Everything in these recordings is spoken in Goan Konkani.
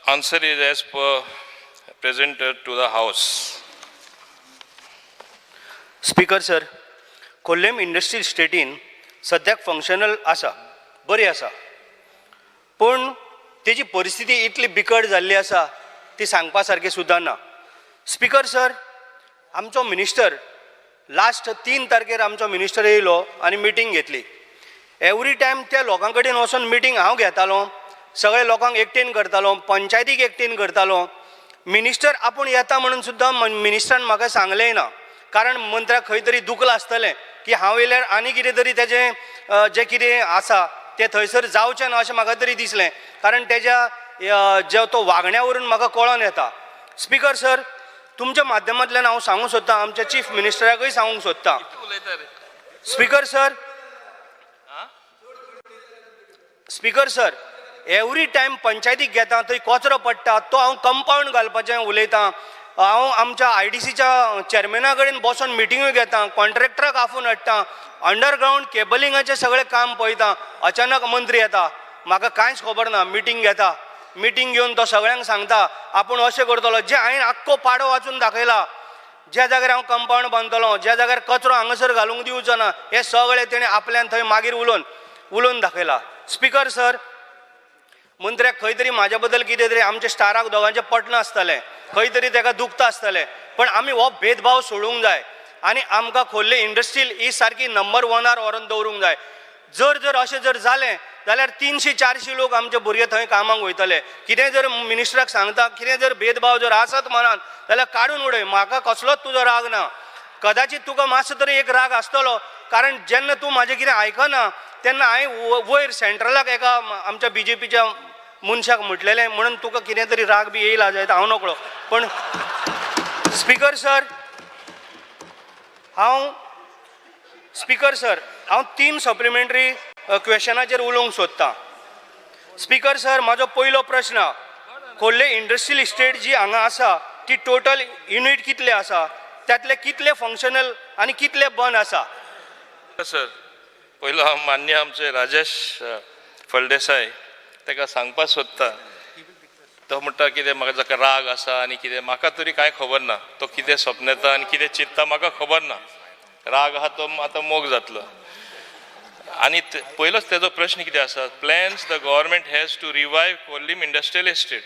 Answer is as per presented to the house. Speaker sir, Khorlim industrial इस्टेटीन सद्याक फंक्शनल आसा, बरी आसा, पूण तेजी परिस्थिती इतली बिकट जाल्ली आसा ती सांगपा सारकी सुद्दां ना. स्पिकर सर, आमचो मिनिस्टर लास्ट 3 तारखेर आमचो मिनिस्टर येयलो आनी मिटींग घेतली. एवरी टायम त्या लोकां कडेन वचोन मिटींग हांव घेतालो, सगळे लोकांक एकटेन करतालो, पंचायतीक एकटेन करतालो. मिनिस्टर आपूण येता म्हणून सुद्दां मिनिस्टरान म्हाका सांगलेंय ना, कारण मंत्र्याक खंय तरी दुखलां आसतलें की हांव येयल्यार आनी कितें तरी तेजें जें कितें आसा तें थंयसर जावचें ना अशें म्हाका तरी दिसलें, कारण तेज्या जे तो वागण्या वरून म्हाका कळोन येता. स्पिकर सर, तुमच्या माध्यमांतल्यान हांव सांगूंक सोदतां, आमच्या चीफ मिनिस्टराकूय सांगूंक सोदतां. उलयता रे. Speaker sir, speaker sir, every time पंचायतीक घेता, थंय कचरो पडटा तो हांव कंपावंड घालपाचें उलयतां. हांव आमच्या आयडीसीच्या चॅरमॅना कडेन बसोन मिटिंग्यो घेता, कॉन्ट्रॅक्टराक आफोवन हाडटा, अंडरग्रावंड केबलिंगाचें सगळें काम पळयता. अचानक मंत्री येता, म्हाका कांयच खबर ना, मिटींग घेता. मिटींग घेवन तो सगळ्यांक सांगता आपूण अशें करतलो. जें हांवें आख्खो पाडो वाचून दाखयला, ज्या जाग्यार हांव कंपावंड बांदतलो, ज्या जाग्यार कचरो हांगासर घालूंक दिवचो ना, हें सगळें तेणें आपल्यान थंय मागीर उलोवन उलोवन दाखयला. स्पिकर सर, मंत्र्याक खंय तरी म्हाज्या बद्दल कितें तरी आमच्या स्टाराक दोगांचें पटना आसतलें, खंय तरी ताका दुखता आसतलें, पण आमी हो भेदभाव सोडूंक जाय आनी आमकां खोर्ले इंडस्ट्रियल ही सारकी नंबर वनार व्हरोन दवरूंक जाय. जर जर अशें जर जालें जाल्यार 300-400 लोक आमचे भुरगे थंय कामाक वयतले. कितें जर मिनिस्टराक सांगता, कितें जर भेदभाव जर आसत मनान जाल्यार काडून उडय. म्हाका कसलोच तुजो राग ना. कदाचित तुका मातसो तरी एक राग आसतलो, कारण जेन्ना तूं म्हाजें कितें आयकना तेन्ना हांवें वयर सेंट्रलाक एका आमच्या बीजेपीच्या मनशाक म्हटलेलें म्हणून तुका कितें तरी राग बी येयला जायत, हांव नकळो. पण स्पिकर सर, हांव स्पिकर सर, हांव तीन सप्लिमेंटरी क्वेशनाचेर उलोवंक सोदतां. स्पिकर सर, म्हाजो पयलो प्रश्न, खोर्ले इंडस्ट्रियल इस्टेट जी हांगा आसा ती टोटल युनीट कितले आसा, त्यातले कितले फंक्शनल आनी कितले बंद आसा? सर, पयलो हांव मान्य आमचे राजेश फळदेसाय ताका सांगपाक सोदता. तो म्हणटा कितें म्हाका जाका राग आसा आनी कितें, म्हाका तरी कांय खबर ना. तो कितें सपनेता आनी कितें चिंत्ता म्हाका खबर ना. राग आहा तो आतां मोग जातलो. आनी पयलोच तेजो प्रश्न कितें आसा, plans the government has to revive Khorlim industrial estate.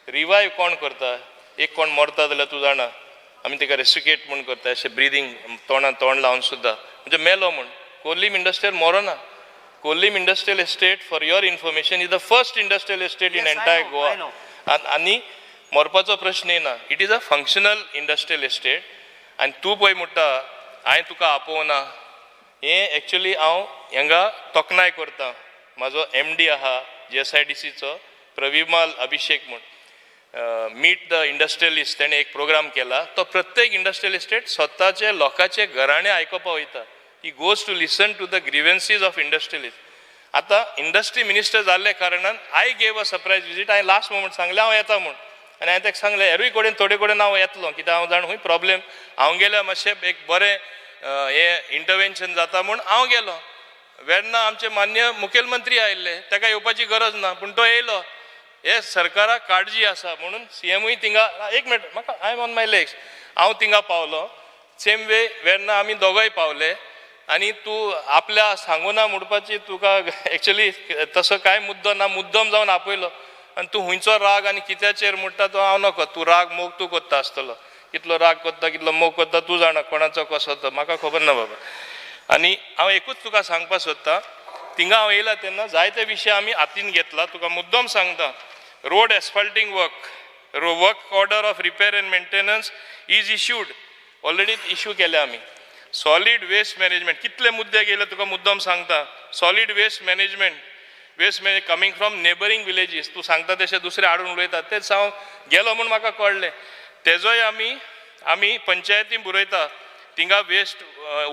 Revive कोण करता? एक कोण मरता जाल्यार तूं जाणा आमी ताका रेसिकेट म्हूण करता, अशें ब्रिदींग तोंडान तोंड लावन सुद्दां, म्हणजे मेलो म्हूण. Khorlim industrial मरोना. Khorlim industrial estate, for your information, is the first industrial estate in Yes, I entire know, Goa. I know. आनी मरपाचो प्रश्न येना. It is a functional industrial estate. आनी तूं पळय म्हणटा हांवें तुका आपोवना, हें एक्चुली हांव हांगा तोखणाय करता. म्हाजो एमडी आहा जीएसआयडीसीचो, प्रविमाल अभिषेक म्हूण, मीट the industrialist तेणें एक प्रोग्राम केला. तो प्रत्येक इंडस्ट्रियल इस्टेट स्वताचे लोकांचे घराणे आयकोपा वयता. He goes to listen to the grievances of industrialist. आतां इंडस्ट्री मिनिस्टर जाल्ल्या कारणान I gave a surprise visit. हांवें लास्ट मोमेंट सांगलें हांव येता म्हूण आनी हांवें ताका सांगलें हेरूय कडेन थोडे कडेन हांव येतलो, कित्याक हांव जाण खूंय प्रॉब्लेम. हांव गेल्यार मातशें एक बरें हें इंटरवेन्शन जाता म्हूण हांव गेलो. वेर्ना आमचे मान्य मुखेलमंत्री आयिल्ले, ताका येवपाची गरज ना पूण तो येयलो. हे सरकाराक काळजी आसा म्हणून सीएमूय थिंगा. एक मिनट म्हाका, I am on my legs. हांव थिंगा पावलो, सेम वे वेर्ना आमी दोगोय पावले. आनी तूं आपल्या सांगूना म्हणपाची तुका एक्चुली तसो कांय मुद्दो ना. मुद्दम जावन आपयलो आनी तूं खुंयचो राग आनी कित्याचेर म्हणटा तो हांव नकळो. तूं राग मोग तूं करता आसतलो. कितलो राग करता, कितलो मोग करता तूं जाणा, कोणाचो कसो तो म्हाका खबर ना बाबा. आनी हांव एकूच तुका सांगपाक सोदता, थिंगा हांव येयला तेन्ना जायते विशय आमी हातीन घेतला. तुका मुद्दम सांगता, road asphalting work, work order of repair and maintenance is issued already, issue केले आमी. सॉलीड वेस्ट मॅनेजमेंट, कितले मुद्दे गेले तुका मुद्दम सांगता. Solid waste management, waste manage coming from neighbouring villages, तूं सांगता तशें दुसरे हाडून उडयतात, तेच हांव गेलो म्हूण म्हाका कळ्ळें. तेजोय आमी पंचायतीन बरयता थिंगा वेस्ट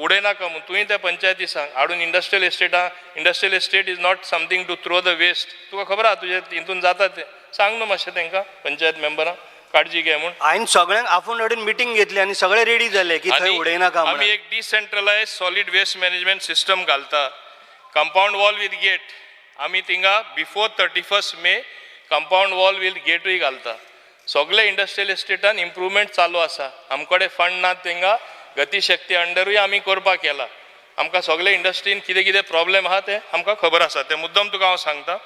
उडयनाका म्हूण. तुवें त्या पंचायती सांग हाडून industrial एस्टेटा. Industrial estate is not something to throw the waste. तुका खबर आहा, तुजें हितून जाता तें. सांग न्हू मातशें तांकां पंचायत मेंबरांक काळजी घे म्हूण. हांवें सगळ्यांक आफोवन हाडून मिटींग घेतली आनी सगळे रेडी जाले की थंय आनी उडयनाका आमी म्हणून. एक decentralise solid waste management system घालता, कंपाऊंड वॉल विथ गेट. आमी थिंगा before 31 May compound wall will गेटूय घालता. सगळे इंडस्ट्रियल इस्टेटान इम्प्रुवमेंट चालू आसा. आमकडे फंड ना, तेंगा गतीशक्ती अंडरूय आमी करपाक केला. आमकां सगळे इंडस्ट्रीन कितें कितें प्रॉब्लेम आहा ते आमकां खबर आसा, ते मुद्दम तुका हांव सांगता.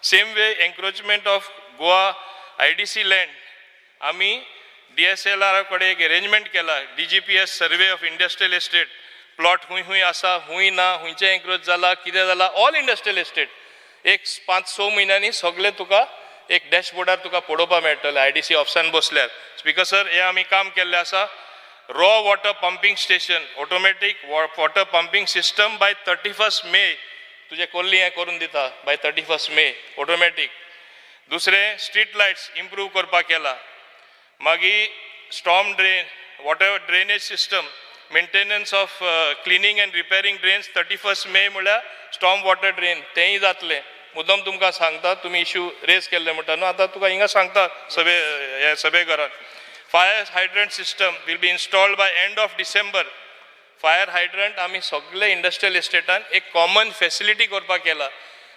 Same way encroachment of Goa IDC land, आमी DSLR कडेन एक एरेंजमेंट केला. DGPS survey of industrial estate plot खूंय खूंय आसा, खूंय ना, खुंयचें एन्क्रोच जाला, कितें जाला, ऑल इंडस्ट्रियल इस्टेट एक 5-6 म्हयन्यांनी सगळें तुका एक डॅशबोर्डार तुका पळोवपाक मेळटलें IDC ऑफिसान बसल्यार. स्पीकर सर, हें आमी काम केल्लें आसा. Raw water pumping station, automatic water pumping system by 31 May तुजें कोल्ली हें करून दिता बाय 31 मे ऑटोमॅटीक. दुसरें स्ट्रीट लायट्स इम्प्रूव करपाक केला. मागीर storm drain, water drainage system, maintenance of cleaning and repairing drains 31 May म्हळ्यार स्टॉर्म वॉटर ड्रेन तेंय जातलें. मुद्दम तुमकां सांगता, तुमी इश्यू रेज केल्ले म्हणटा न्हू, आतां तुका हिंगा सांगता सभे हे सभेघरान. Fire hydrant system will be installed by end of December. Fire hydrant आमी सगळे इंडस्ट्रियल इस्टेटान एक कॉमन फेसिलिटी करपाक केला.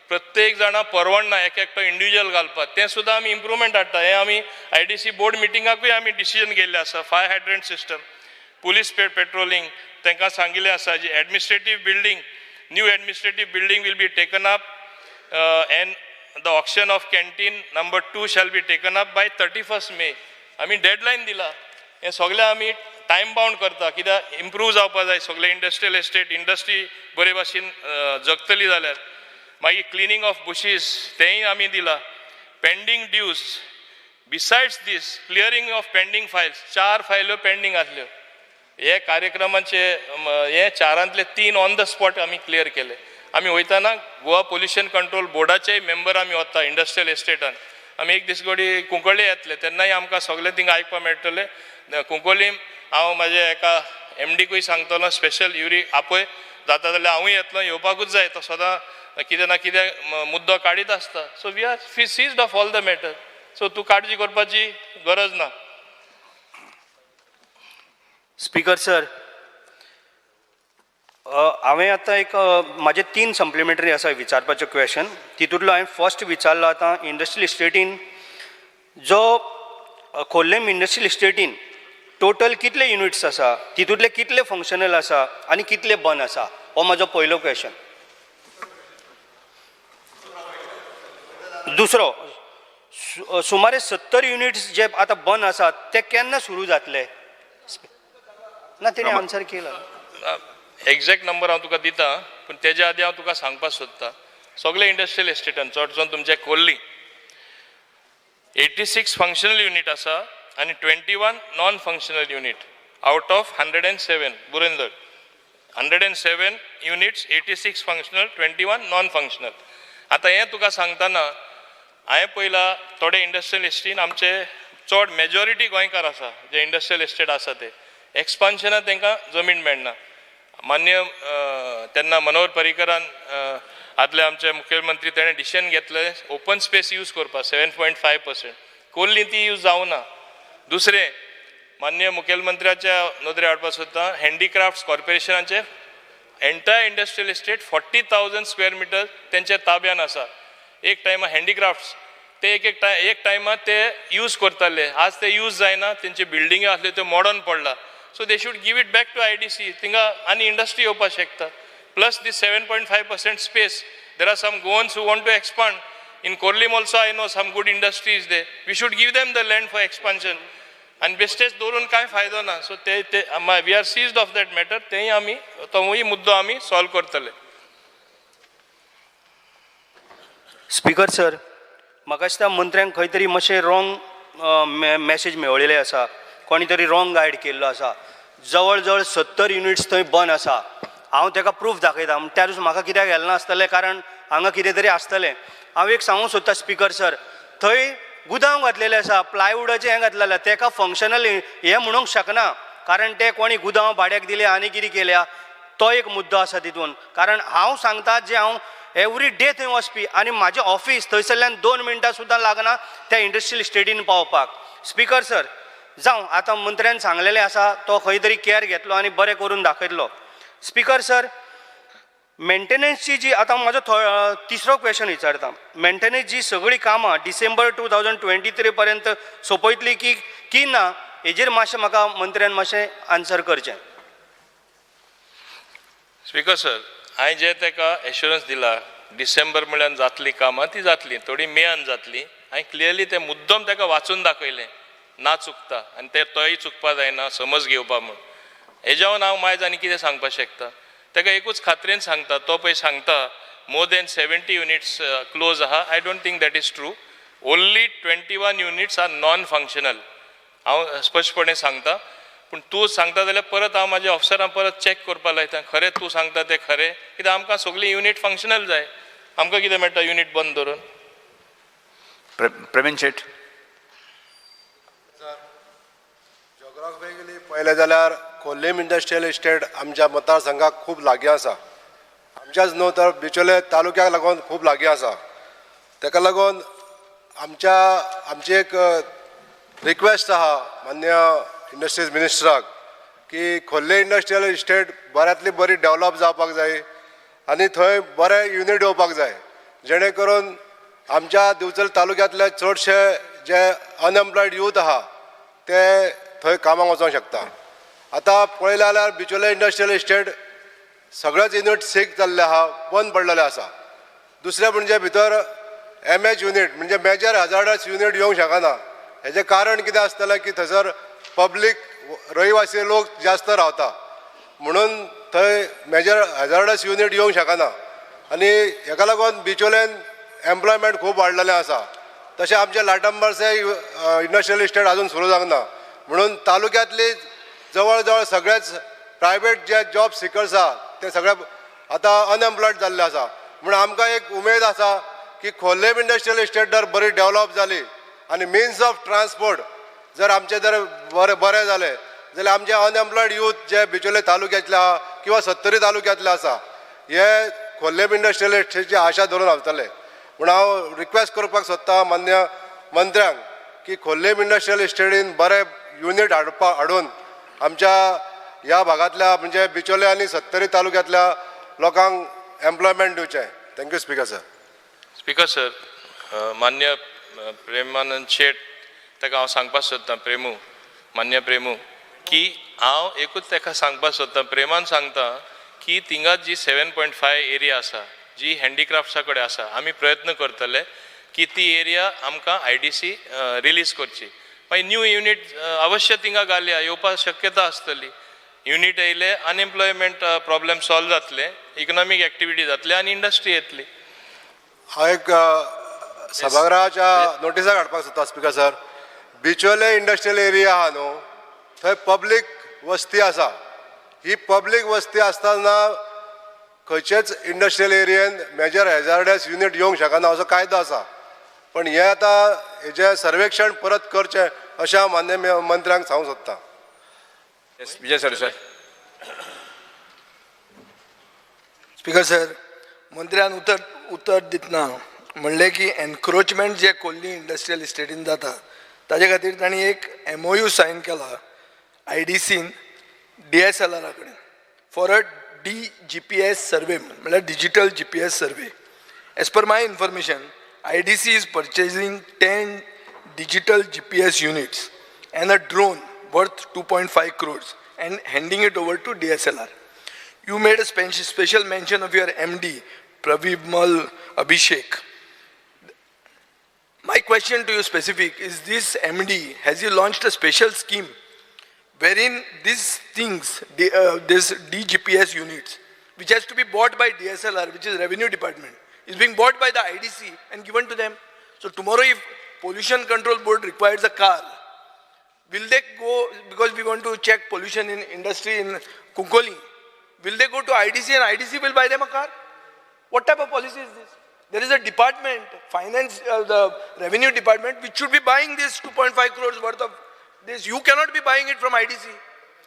प्रत्येक जाणा परवडना एक एकटो इंडिविज्युअल घालपाक, तें सुद्दां आमी इम्प्रुवमेंट हाडटा. हें आमी IDC board मिटिंगाकूय आमी डिसिजन घेयल्लें आसा. Fire hydrant system, police patrolling तांकां सांगिल्लें आसा. जी administrative building, new administrative building will be taken up and the auction of canteen number 2 shall be taken up by 31 May. आमी डेडलायन दिला. हें सगळें आमी टायम बाउंड करता, कित्याक इम्प्रूव जावपा जाय सगळे इंडस्ट्रियल एस्टेट, इंडस्ट्री बरे भाशेन जगतली जाल्यार. मागीर क्लिनींग ऑफ बुशीस तेंय आमी दिला. Pending dues, besides this clearing of pending files, 4 फायल्यो pending आसल्यो हे कार्यक्रमाचे, हे 4 3 ऑन the spot आमी क्लियर केले. आमी वयताना गोवा पोल्युशन कंट्रोल बोर्डाचेय मेंबर आमी वता इंडस्ट्रियल एस्टेटान. आमी एक दीस गोडी कुंकळ्ळे येतले तेन्नाय आमकां सगळें थिंगा आयकपाक मेळटलें. कुंकळ्ळी हांव म्हाजे एका एमडीकूय सांगतलो, स्पेशल युरी आपय जाता जाल्यार हांवूय येतलो, येवपाकूच जाय, तो सदां कितें ना कितें मुद्दो काडीत आसता. So we are seized of all the matter, so तूं काळजी करपाची गरज ना. स्पीकर सर, हांवें आतां एक म्हाजे 3 सप्लिमेंटरी आसा विचारपाच्यो क्वेशन. तितूंतलो हांवें फर्स्ट विचारलो, आतां इंडस्ट्रियल इस्टेटीन जो खोर्लेम इंडस्ट्रियल इस्टेटीन टोटल कितले युनिट्स आसा, तितूंतले कितले फंक्शनल आसा आनी कितले बंद आसा, हो म्हाजो पयलो क्वेशन. दुसरो, सुमारे 70 युनिट्स जे आतां बंद आसात ते केन्ना सुरू जातले? ना, तेणी आन्सर केला. एग्जॅक्ट नंबर हांव तुका दिता, पूण तेज्या आदी हांव तुका सांगपाक सोदता. सगळे इंडस्ट्रियल इस्टेटान चडसो तुमचे कोल्ली 86 फंक्शनल युनीट आसा आनी 21 non functional unit out of 107. बरोवन धर, 107 units, 86 functional, 21 non functional. आतां हें तुका सांगतना हांवें पयला थोडे इंडस्ट्रियल इस्टेटीन आमचे चड मेजॉरिटी गोंयकार आसा, जे इंडस्ट्रियल इस्टेट आसा ते एक्सपान्शनाक तांकां जमीन मेळना. मान्य तेन्ना मनोहर पर्रीकरान आदले आमचे मुखेलमंत्री तेणें डिसिजन घेतलें ओपन स्पेस यूज करपाक 7.5%. कोल्ली ती यूज जावना. दुसरें, मान्य मुखेलमंत्र्याच्या नदरे हाडपाक सोदता, handicrafts कॉर्पोरेशनाचे entire industrial estate 40,000 square metre तेंच्या ताब्यान आसा. एक टायमा हँडीक्राफ्ट्स ते एक टायमार ते यूज करताले, आज ते यूज जायना, तेंचे बिल्डिंग्यो आसल्यो त्यो मोडोन पडला. So they should give it back to IDC, थिंगा आनी इंडस्ट्री येवपाक शकता. Plus the 7.5% space, there are some Goans who want to expand. In Khorlim also I know some good industries there, we should give them the land for expansion. आनी बेश्टेच दवरून कांय फायदो ना. सो ते ते we are seized of that matter, तेंय आमी तोवूय मुद्दो आमी सॉल्व करतले. स्पीकर सर, म्हाका दिसता मंत्र्यांक खंय तरी मातशें रॉंग मॅसेज मेळिल्ले आसा, कोणी तरी रॉंग गायड केल्लो आसा. जवळ जवळ 70 युनिट्स थंय बंद आसा. हांव ताका प्रूफ दाखयता. त्या दिसा म्हाका कित्याक गेलें नासतलें, कारण हांगा कितें तरी आसतलें. हांव एक सांगूंक सोदता स्पीकर सर, थंय गुदांव घातलेले आसा, प्लायवुडाचें हें घातलेलें, ताका फंक्शनल हें म्हणूंक शकना, कारण ते कोणी गुदांव भाड्याक दिले आनी कितें केल्या, तो एक मुद्दो आसा तितून. कारण हांव सांगता जे हांव एवरी डे थंय वचपी आनी म्हाजें ऑफीस थंयसरल्यान 2 मिनटां सुद्दां लागना त्या इंडस्ट्रियल इस्टेटीन पावपाक. स्पीकर सर, जावं आतां मंत्र्यान सांगलेलें आसा, तो खंय तरी कॅर घेतलो आनी बरें करून दाखयतलो. Speaker sir, मेंटेनन्सची जी आतां म्हाजो तिसरो क्वेश्चन विचारता, मेंटेनन्स जी सगळीं कामां डिसेंबर 2023 पर्यंत सोंपयतली की की ना, हेजेर मातशें म्हाका मंत्र्यान मातशें आन्सर करचें. स्पीकर सर, हांवें जें ताका एश्युरन्स दिला, डिसेंबर म्हळ्यार जातली कामां, ती जातली, थोडी मेयान जातली. हांवें क्लियरली तें मुद्दम ताका वाचून दाखयलें, ना चुकता, आनी ते तोय चुकपा जायना समज घेवपा म्हूण. हेज्यावन हांव मायज आनी कितें सांगपाक शकता? ताका एकूच खात्रेन सांगता, तो पळय सांगता more than 70 units close आहा. I don't think that is true. Only 21 units are non functional, हांव स्पश्टपणे सांगता. पूण तूं सांगता जाल्यार परत हांव म्हाज्या ऑफिसरांक परत चॅक करपा लायता, खरें तूं सांगता तें खरें, कित्याक आमकां सगळीं युनीट फंक्शनल जाय. आमकां कितें मेळटा युनीट बंद दवरून? प्रवीण शेट. जोग्राफिकली पळयलें जाल्यार खोर्लीम इंडस्ट्रियल इस्टेट आमच्या मतदारसंघाक खूब लागीं आसा. आमच्याच न्हू तर बिचोले तालुक्याक लागून खूब लागीं आसा. ताका लागून आमची एक रिक्वेस्ट आहा मान्य इंडस्ट्रीज मिनिस्टराक की खोर्ले इंडस्ट्रियल इस्टेट बऱ्यांतली बरी डेवलप जावपाक जाय आनी थंय बरे युनीट येवपाक जाय, जेणे करून आमच्या दिवचल तालुक्यांतले चडशे जे अनएम्प्लॉयड यूथ आहा ते थंय कामाक वचोंक शकता. आतां पळयलें जाल्यार बिचोले इंडस्ट्रियल इस्टेट सगळेच युनीट सीक जाल्ले आहा, बंद पडलेले आसा. दुसरें म्हणजे भितर एम एच युनीट म्हणजे मेजर हजार्डस युनीट येवंक शकना. हेजें कारण कितें आसतलें की थंयसर पब्लीक रहिवासी लोक जास्त रावता म्हणून थंय मेजर हजार्डस युनीट येवंक शकना आनी हेका लागून बिचोल्यान एम्प्लॉयमेंट खूब वाडलेलें आसा. तशें आमचें लाटंबरसे इंडस्ट्रियल इस्टेट अजून सुरू जावंक ना म्हणून तालुक्यांतली जवळ जवळ सगळेच प्रायवेट जे जॉब सिकर्स आहा ते सगळे आतां अनएम्प्लॉयड जाल्ले आसा. म्हणून आमकां एक उमेद आसा की खोर्लेम इंडस्ट्रियल इस्टेट जर बरी डेवलप जाली आनी मिन्स ऑफ ट्रान्सपोर्ट जर आमचें जर बरें बरें जालें जाल्यार आमचे अनएम्प्लॉयड यूथ जे बिचोले तालुक्यांतले आहा किंवा सत्तरी तालुक्यांतले आसा हे खोर्लेम इंडस्ट्रियल इस्टेटची आशा धरून रावतले. म्हूण हांव रिक्वेस्ट करपाक सोदता मान्य मंत्र्यांक की खोर्लेम इंडस्ट्रियल इस्टेटीन बरे युनीट हाडून आमच्या ह्या भागांतल्या म्हणजे बिचोले आनी सत्तरी तालुक्यांतल्या लोकांक एम्प्लॉयमेंट दिवचें. Thank you speaker sir. Speaker sir, मान्य प्रेमानंद शेट ताका हांव सांगपाक सोदतां, प्रेमू, मान्य प्रेमू, की हांव एकूच ताका सांगपाक सोदतां, प्रेमान सांगता की थिंगा जी 7.5 एरिया आसा जी हँडीक्राफ्ट्सा कडेन आसा, आमी प्रयत्न करतले की ती एरिया आमकां IDC release करची. मागीर न्यू युनीट अवश्य थिंगा घालया, येवपाक शक्यता आसतली. युनीट येयले अनएम्प्लॉयमेंट प्रॉब्लेम सॉल्व जातले, इकनॉमीक एक्टिविटी जातले आनी इंडस्ट्री येतली. हांव एक सभागृहाच्या नोटिसाक हाडपाक सोदता speaker sir. Bicholim industrial area आहा न्हू, थंय पब्लीक वस्ती आसा. ही पब्लीक वस्ती आसतना खंयचेच इंडस्ट्रियल एरियेन मेजर हॅजार्डस युनीट येवंक शकना असो कायदो आसा. पण हें आतां हेजें सर्वेक्षण परत करचें अशें हांव मान्य मंत्र्यांक सांगूंक सोदतां. विजय सरदेसाय. स्पीकर सर, मंत्र्यान उतर दितना म्हणलें की एनक्रोचमेंट जे खोर्ली इंडस्ट्रियल इस्टेटीन जाता ताजे खातीर तांणी एक MOU sign केला IDCन DSLR कडेन फॉर अ DGPS survey, म्हणल्यार digital GPS survey. As per my information, IDC is purchasing 10 digital GPS units and a drone worth 2.5 crores and handing it over to DSLR. You made a special mention of your MD, Pravimal Abhishek. My question to you specific is, this MD, has he launched a special scheme wherein these things, this DGPS units, which has to be bought by DSLR, which is revenue department, is being bought by the IDC and given to them. So tomorrow if Pollution Control Board requires a car, will they go, because we want to check pollution in industry in Cuncolim, will they go to IDC and IDC will buy them a car? What type of policy is this? There is a department, finance, the revenue department, which should be buying this 2.5 crores worth of this. You cannot be buying it from IDC.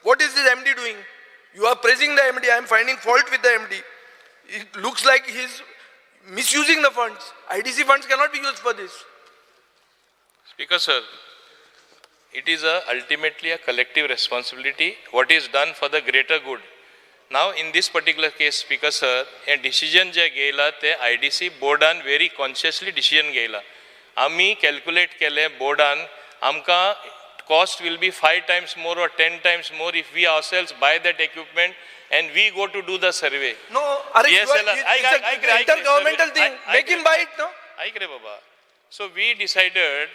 What is this MD doing? You are praising the MD. I am finding fault with the MD. It looks like he is misusing the funds. IDC funds cannot be used for this. Speaker sir, it is ultimately a collective responsibility. What is done for the greater good. Now in this particular case, Speaker sir, हें डिसिजन जें घेयलां तें आयडीसी बोर्डान व्हेरी कॉन्शियसली डिसिजन घेयलां. आमी कॅल्कुलेट केलें बोर्डान, आमकां cost will be 5 times more or 10 times more if we ourselves buy that equipment and we go to do the survey. No, अरे, DSLR, ऐक रे, ऐक रे, intergovernmental thing, ऐक make him buy it, no. ऐक रे बाबा. So we decided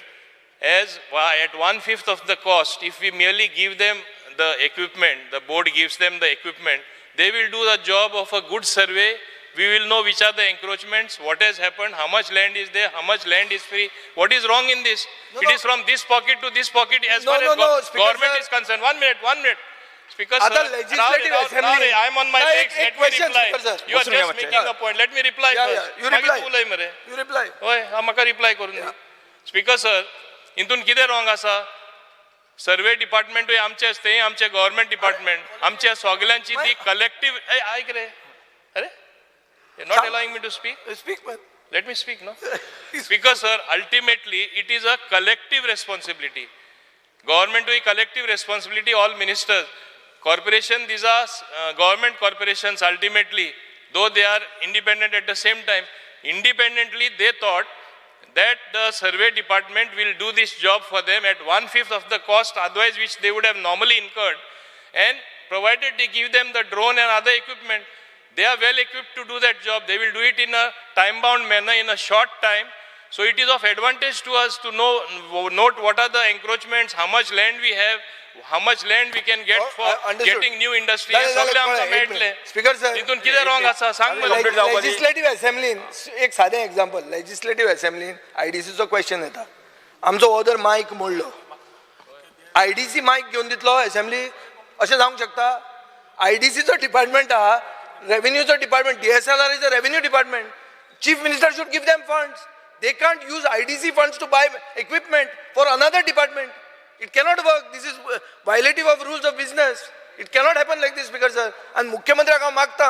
as at 1/5 of the cost, if we merely give them the equipment, the board gives them the equipment, they will do the job of a good survey. We will know which are the encroachments, what has happened, how much land is there, how much land is free. What is wrong in this? No, It no. is from this pocket to this pocket as No, far no, as no, Speaker government sir. is concerned. 1 minute, 1 minute. Speaker आता sir, legislative Rao, Rao, assembly. Rao, I am on my नाही, legs. एक Let me question, reply. Speaker sir. You are बसून घ्या just बच्चे. making a point. Let me reply Yeah, first. yeah, you मागीर reply. तूं उलय मरे. You reply. हय, हा म्हाका रिप्लाय करून दी. स्पीकर सर, हितून कितें रॉंग आसा? सर्वे डिपार्टमेंटूय आमचेच, तेंय आमचें गव्हर्मेंट डिपार्टमेंट, आमच्या सगल्यांची ती कलेक्टीव. आयक रे, अरे, not allowing me to speak. Speak, man. Let me speak, no. Speaker sir, ultimately it is a collective responsibility. गव्हर्मेंटूय collective responsibility, all ministers, corporation, these are government corporations ultimately, though they are independent at the same time. Independently they thought that the survey department will do this job for them at 1/5 of the cost otherwise which they would have normally incurred, and provided they give them the drone and other equipment, they are well equipped to do that job. They will do it in a time bound manner, in a short time. So it is of advantage to us to know, note what are the encroachments, how much land we have, how much land we can get Oh, for understood. getting new industry. जालें, हें जालें, सगळें आमकां कळ्ळें, एक मेळटलें. minute. Speaker sir. तितून कितें रॉंग आसा सांग मरे. Complete जावपा दी. लेजिस्लेटिव्ह असेंब्लीन एक सादें एग्जाम्पल, लेजिस्लेटिव्ह असेंब्लीन आयडीसीचो क्वेश्चन येता, आमचो हो जर मायक मोडलो, आयडीसी मायक घेवन दितलो असेंब्ली? अशें जावंक शकता? आयडीसीचो डिपार्टमेंट आहा, रेव्हेन्यूचो department, DSLR is a revenue department. Chief minister should give them funds. They can't use IDC funds to buy equipment for another department. It cannot work. This is violative of rules of business. It cannot happen like this, Speaker sir. आनी मुख्यमंत्र्याक हांव मागता,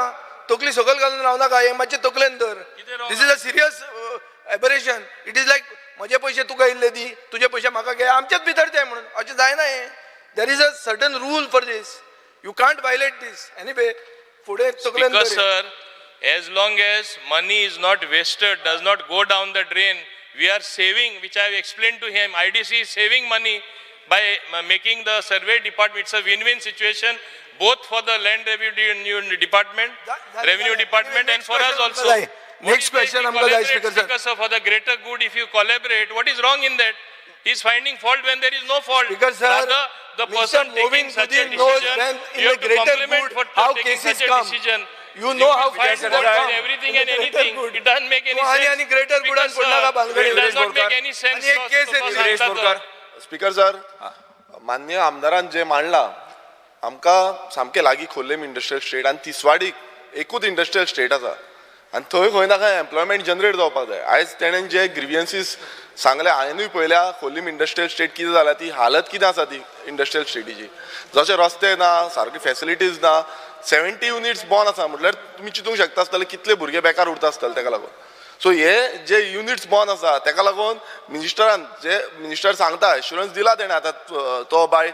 तकली सकयल घालून रावनाका, हें मातशें तकलेन धर. wrong? This is a serious aberration. It is like म्हजे पयशे तुका इल्ले दी, तुजे पयशे म्हाका घे, आमचेच भितर ते म्हणून अशें जायना हें. There is a certain rule for this. You can't violate this. Anyway, फुडें तकलेन Because धर. sir, as long as money is not wasted, does not go down the drain, we are saving, which I have explained to him, IDC is saving money by making the survey department. It's a win-win situation, both for the land revenue department, revenue department, and Next for us question also. आमकां जाय. What Next is there if question we आमकां जाय, collaborate, Speaker sir. Speaker sir, for the greater good, if you collaborate, what is wrong in that? He is finding fault when there is no fault. Speaker sir, Rather, the Mr. person taking Movin such a Sudin knows decision, when in you the have to greater compliment good for how taking cases such a come. decision. You know how will find cases fault come. with everything In and the greater anything. good. It doesn't make any तूं आनी sense. आनी greater good आन Speaker पडनाका sir, भानगडीर. It does not make any sense. आनी एक केस तो येतली. विरेश सांगता तो. बोरकार. स्पीकर सर, मान्य आमदारान जे मांडला, आमकां सामकें लागीं खोर्लेम इंडस्ट्रियल स्टेट आनी तिसवाडीक एकूच इंडस्ट्रियल स्टेट आसा आनी थंय खंय ना खंय एम्प्लॉयमेंट जनरेट जावपाक जाय. आयज तेणेन जे ग्रिवियन्सीस सांगले, हांवेनूय पळयल्या खोर्लीम इंडस्ट्रियल स्टेट कितें जाला, ती हालत कितें आसा ती इंडस्ट्रियल स्टेटीची. जशे रस्ते ना, सारके फॅसिलिटीज ना, 70 युनिट्स बॉन आसा म्हटल्यार तुमी चिंतूंक शकता आसतले कितले भुरगे बेकार उरता आसतले तेका लागून. सो हे जे युनिट्स बॉन आसा तेका लागून मिनिस्टरान जे मिनिस्टर सांगता, एश्युरन्स दिला तेणें आतां तो बाय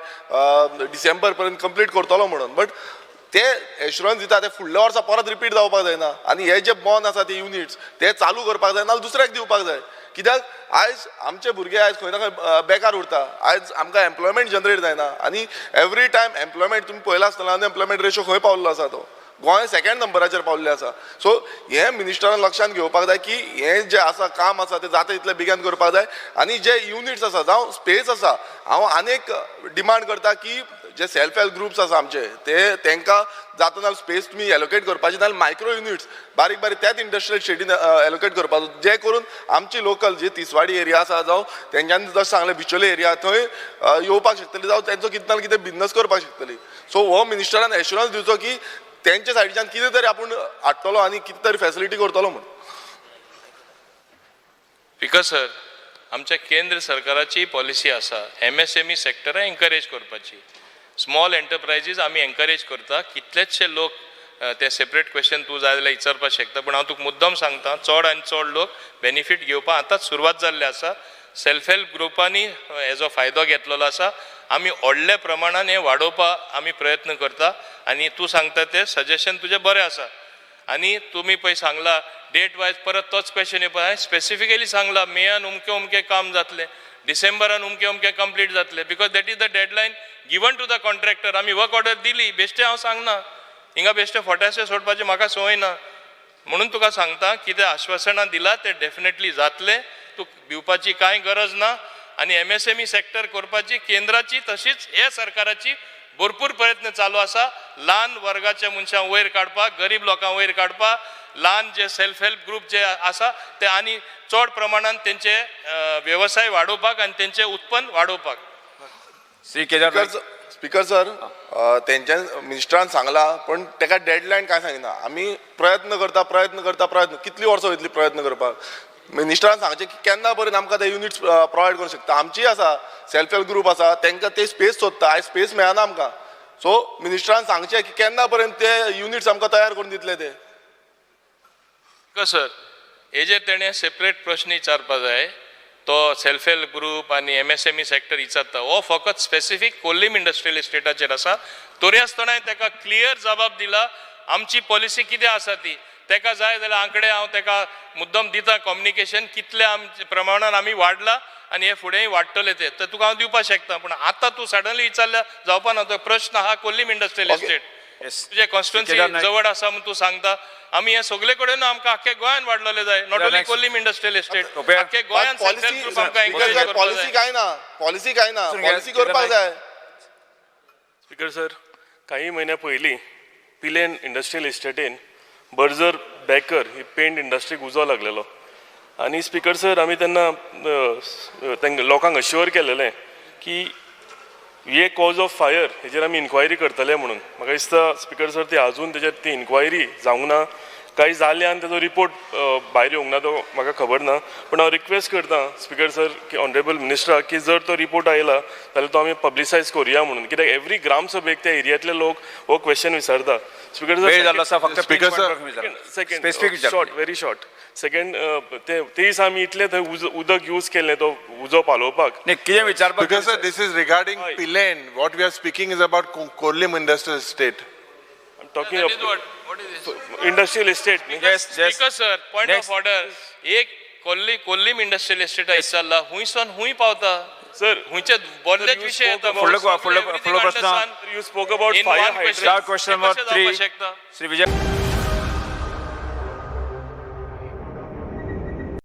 डिसेंबर पर्यंत कंप्लीट करतलो म्हणून, बट ते एश्युरन्स दिता ते फुडल्या वर्सा परत रिपीट जावपाक जायना. आनी हे जे बॉन आसा ते युनिट्स ते चालू करपाक जाय, नाजाल्यार दुसऱ्याक दिवपाक जाय. कित्याक आयज आमचे भुरगे आयज खंय ना खंय बेकार उरता, आयज आमकां एम्प्लॉयमेंट जनरेट जायना. आनी एवरी टायम एम्प्लॉयमेंट तुमी पळयला आसतना अनएम्प्लॉयमेंट रेशो खंय पावल्लो आसा, तो गोंय सेकंड नंबराचेर पावल्लें आसा. सो हें मिनिस्टरान लक्षांत घेवपाक जाय की हें जें आसा काम आसा तें जाता तितलें बेगीन करपाक जाय. आनी जे युनिट्स आसा जावं स्पेस आसा, हांव आनीक डिमांड करता की जे सेल्फ हेल्प ग्रुप्स आसा आमचे ते तांकां जाता जाल्यार स्पेस तुमी एलोकेट करपाची, नाजाल्यार मायक्रो युनिट्स बारीक बारीक त्याच इंडस्ट्रियल स्टेटीन एलोकेट करपाचो, जे करून आमची लोकल जी तिसवाडी एरिया आसा जावं तेंच्यांनी जशें सांगलें बिचोले एरिया थंय येवपाक शकतली, जावं तेंचो कितें ना कितें बिजनस करपाक शकतली. सो हो मिनिस्टरान एश्युरन्स दिवचो की तेंच्या सायडीच्यान कितें तरी आपूण हाडटलो आनी कितें तरी फॅसिलिटी करतलो म्हूण. स्पीकर सर, आमच्या केंद्र सरकाराची पॉलिसी आसा MSME सेक्टराक एनकरेज करपाची. स्मॉल एंटरप्रायजीज आमी एनकरेज करता. कितलेचशे लोक ते सेपरेट क्वेश्चन तूं जाय जाल्यार विचारपाक शकता, पूण हांव तुका मुद्दम सांगता चड आनी चड लोक बेनिफीट घेवपाक आतांच सुरवात जाल्ली आसा. सेल्फ हेल्प ग्रुपांनी हेजो फायदो घेतलेलो आसा. आमी व्हडल्या प्रमाणान हें वाडोवपाक आमी प्रयत्न करता. आनी तूं सांगता तें सजेशन तुजें बरें आसा. आनी तुमी पळय सांगला डेट वायज परत तोच क्वेश्चन येवपा. हांवें स्पेसिफिकली सांगला मेयान उमकें उमकें काम जातलें, डिसेंबरान उमकें उमकें कंप्लीट जातलें, because that is the deadline given to the contractor. आमी वर्क ऑर्डर दिली, बेश्टें हांव सांगना, हिंगा बेश्टें फोट्याशें सोडपाचें म्हाका संवय ना. म्हणून तुका सांगता कितें आश्वासनां दिलां तें डेफिनेटली जातलें, तूं भिवपाची कांय गरज ना. आनी एमएसएमई सेक्टर करपाची केंद्राची तशीच हे सरकाराची भरपूर प्रयत्न चालू आसा. ल्हान वर्गाच्या मनशांक वयर काडपाक, गरीब लोकांक वयर काडपाक, ल्हान जे सेल्फ हेल्प ग्रुप जे आसा ते आनी चड प्रमाणान तेंचे वेवसाय वाडोवपाक आनी तेंचें उत्पन्न वाडोवपाक. श्री केदार. स्पीकर सर, तेंच्या मिनिस्टरान सांगला पण तेका डेडलायन काय सांगिना. आमी प्रयत्न करता प्रयत्न करता प्रयत्न, कितली वर्सां वयतली प्रयत्न करपाक. मिनिस्टरान सांगचें की केन्ना पर्यंत आमकां ते युनिट्स प्रोवायड करूंक शकता. आमची आसा सेल्फ हेल्प ग्रुप आसा, तांकां ते स्पेस सोदता, आयज स्पेस मेळना आमकां. सो मिनिस्टरान सांगचें की केन्ना पर्यंत ते युनिट्स आमकां तयार करून दितले ते. सर, हेजेर तेणें सेपरेट प्रश्न विचारपा जाय. तो सेल्फ हेल्प ग्रुप आनी एमएसएमई सेक्टर विचारता, हो फकत स्पेसिफीक कोल्लीम इंडस्ट्रियल इस्टेटाचेर आसा. तरी आसतना ताका क्लियर जबाब दिला आमची पॉलिसी कितें आसा ती. ताका जाय जाल्यार आंकडे हांव ताका मुद्दम दिता, कम्युनिकेशन कितले आमचे प्रमाणान आमी वाडला आनी हे फुडेंय वाडटले ते, तर तुका हांव दिवपाक शकता. पूण आतां तूं सडनली विचारल्यार जावपा ना. तो प्रश्न आहा कोल्लीम इंडस्ट्रियल इस्टेट, तुजे कॉन्स्टिट्युन्सी जवळ आसा म्हूण तूं सांगता. आमी हे सगळे कडेन आमकां आख्खे गोंयान वाडलेले जाय, not only Collem industrial estate, आख्खे गोंयान. पॉलिसी काय ना, पॉलिसी काय ना, पॉलिसी करपाक जाय. स्पीकर सर, काही म्हयन्या पयलीं पिलेन इंडस्ट्रियल इस्टेटीन बर्जर बेकर ही पेंट इंडस्ट्रीक उजो लागलेलो आनी स्पीकर सर आमी तेन्ना तांकां लोकांक अश्युअर केलेलें की हे कॉज ऑफ फायर हेजेर आमी इन्क्वायरी करतले म्हणून. म्हाका दिसता स्पीकर सर ती आजून तेजेर ती इन्क्वायरी जावंक ना, काही जालें आनी तेजो रिपोर्ट भायर येवंक ना, तो म्हाका खबर ना. पूण हांव रिक्वेस्ट करता स्पीकर सर की ऑनरेबल मिनिस्टराक की जर तो रिपोर्ट आयला जाल्यार तो आमी पब्लिसायज करुया म्हणून, कित्याक एवरी ग्रामसभेक त्या एरियांतले लोक हो क्वेश्चन विचारता. Speaker sir, speaker sir, second short, very short. Second, ते दीस आमी इतले थंय उदक यूज केलें तो उजो पालोवपाक. कितें विचारपाक? Speaker sir, this is regarding Pilerne. What we are speaking is about Corlim industrial estate. Talking of industrial estate. Yes, yes. Speaker sir, point of order. एक कोल्लीम इंडस्ट्रियल इस्टेट विचारला, हुंयसून हुंय पावता सर, हुंयचे बदलेच विशय येता. फुडलो प्रश्न. You spoke about fire hydrant. Question number 3, Shri Vijay.